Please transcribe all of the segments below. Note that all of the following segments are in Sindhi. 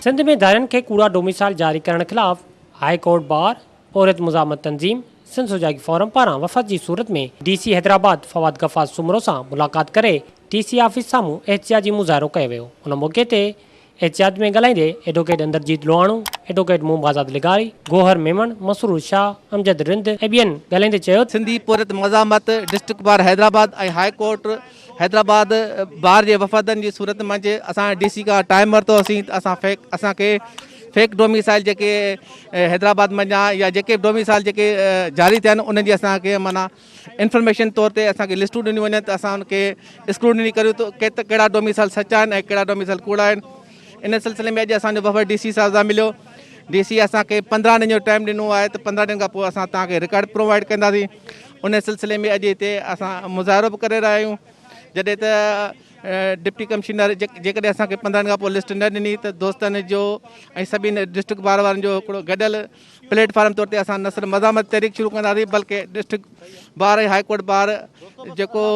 سنڌ ۾ ڌارين کي ڪوڙا ڊوميسائل جاري ڪرڻ خلاف هاء ڪورٽ بار پورهيت مزاحمت تنظيم سنڌ سجاڳي فورم پاران وفد جي صورت ۾ ڊي سي حيدرآباد فواد غفار سومرو سان ملاقات ڪري ڊي سي آفيس سامهون احتجاجي مظاهرو ڪيو ويو ان موقعي تي احتجاج ۾ ڳالهائيندي ايڊووڪيٽ اندرجيت لوهاڻو، ايڊووڪيٽ محب آزاد لغاري، گوهر ميمڻ، مسرور شاهه، امجد رند ۽ ٻين ڳالهائيندي چيو ته. سنڌي پورهيت مزاحمت district bar Hyderabad ۽ high court Hyderabad bar جي وفدن جي صورت منجهه اسان ڊي سي کان ٽائيم ورتو هوسين ته اسان فيڪ اسان کي فيڪ ڊوميسائل جيڪي حيدرآباد منجهان يا جيڪي به ڊوميسائل جيڪي جاري ٿيا آهن انهن جي اسان کي معنيٰ انفارميشن طور تي اسان کي لسٽون ڏنيون وڃن ته اسان ان کي اسڪروٽني ڪريون ته ڪيت ڪهڙا ڊوميسائل سچا آهن ۽ ڪهڙا ڊوميسائل ڪوڙا آهن ان سلسلي ۾ اڄ اسان جو وفد ڊي سي صاحب سان مليو ڊي سي اسان کي 15 ڏينهن جو ٽائيم ڏنو آهي ته 15 ڏينهن کان پوء اسان توهان کي رڪارڊ پرووائڊ ڪنداسين ان سلسلي ۾ اڄ هتي اسان مظاهرو به ڪري رهيا آهيون جڏهن ته ڊپٽي ڪمشنر جيڪڏهن اسان کي 15 ڏينهن کان پوء لسٽ نه ڏني ته دوستن جو ۽ سڀني ڊسٽرڪٽ بار وارن جو هڪڙو گڏيل پليٽ فارم طور تي اسان نه صرف مزاحمت تحريڪ شروع ڪنداسين بلڪه district bar ۽ high court bar جيڪو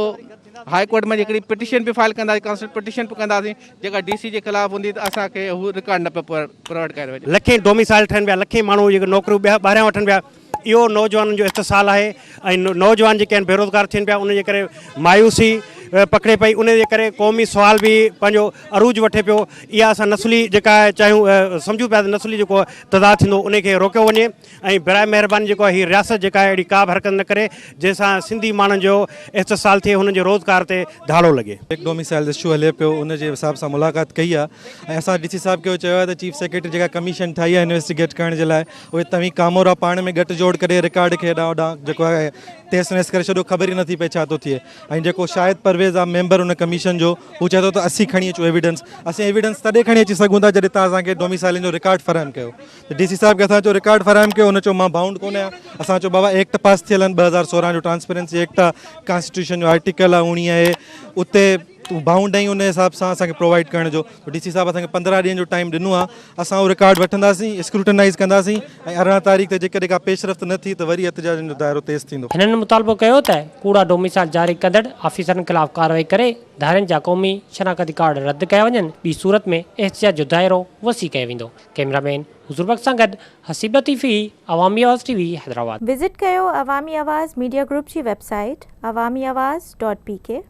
هائي ڪورٽ ۾ هڪڙي پٽيشن به فائل ڪنداسين ڪانسٽ پٽيشن به ڪنداسين جيڪا ڊي سي جي خلاف هوندي ته اسان کي هو رڪارڊ نه پيو پرووائڊ ڪري وڃي. لکين ڊوميسائل ٺهن پيا لکين ماڻهو جيڪي نوڪريون ٻاهريان وٺن پيا اهو نوجوانن جو استحصال آهي ۽ نوجوان جيڪي آهن بيروزگار ٿين پيا ان جي ڪري مايوسي پکڙي پئي ان جي ڪري قومي سوال به پنهنجو عروج وٺي پيو اها اسان نسلي جيڪا آهي چاهيون سمجهون پيا ته نسلي جيڪو تضاد ٿيندو ان کي روڪيو وڃي ۽ براء مهرباني جيڪو آهي هي رياست جيڪا آهي اهڙي ڪا به حرڪت نه ڪري جنهن سان سنڌي ماڻهن جو استحصال ٿئي هنن جي روزگار تي ڌاڙو لڳي. هڪ ڊوميسائل اشو هلي پيو ان جي حساب سان ملاقات ڪئي آهي ۽ اسان ڊي سي صاحب کي اهو چيو آهي ته چيف سيڪريٽري جيڪا ڪميشن ٺاهي آهي انويسٽيگيٽ ڪرڻ جي لاء اهي توهين ڪامورا پاڻ ۾ ڳٽ جوڙ ڪري رڪارڊ کي هيڏانهن هوڏانهن جيڪو آهي تيس نيس ڪري ڇڏيو خبر ئي نٿي پئي ڇا ٿو ٿئي ۽ جيڪو شاهد پرويز آهي ميمبر ان ڪميشن جو هو چئي ٿو ته اسين کڻي اچون ايويڊنس اسين ايويڊنس تڏهن کڻي اچي سگهون ٿا جڏهن توهان اسان کي ڊوميسائلن جو رڪارڊ فراهم ڪيو ته ڊي سي صاحب کي اسان چيو رڪارڊ فراهم ڪيو هن چيو مان بائونڊ ڪونه آهيان اسان چيو بابا ايڪٽ پاس ٿيل آهن 2016 جو ٽرانسپيرنسي ايڪٽ آهي ڪانسٽيٽيوشن جو آرٽيڪل آهي 19 آهي اتي تون بائونڊ آهين ان حساب سان اسان کي پرووائيڊ ڪرڻ جو ته ڊي سي صاحب اسان کي 15 ڏينهن جو ٽائيم ڏنو آهي اسان اهو رڪارڊ وٺنداسين اسڪروٽنائيز ڪنداسين ۽ 18 تاريخ تي جيڪڏهن ڪا پيش رفت نه ٿي ته وري احتجاجن جو دائرو تيز ٿيندو. هنن مطالبو ڪيو ته ڪوڙا ڊوميسائل جاري ڪندڙ آفيسرن خلاف ڪارروائي ڪري ڌارين جا قومي شناختي ڪارڊ رد ڪيا وڃن ٻي صورت ۾ احتجاج جو دائرو وسيع ڪيو ويندو. ڪئميرا مين حضور بخش سان گڏ Haseeb Latifi, Awami Awaz T V, Hyderabad. Visit ڪيو عوامي آواز ميڊيا گروپ جي web site Awami Awaz dot P K.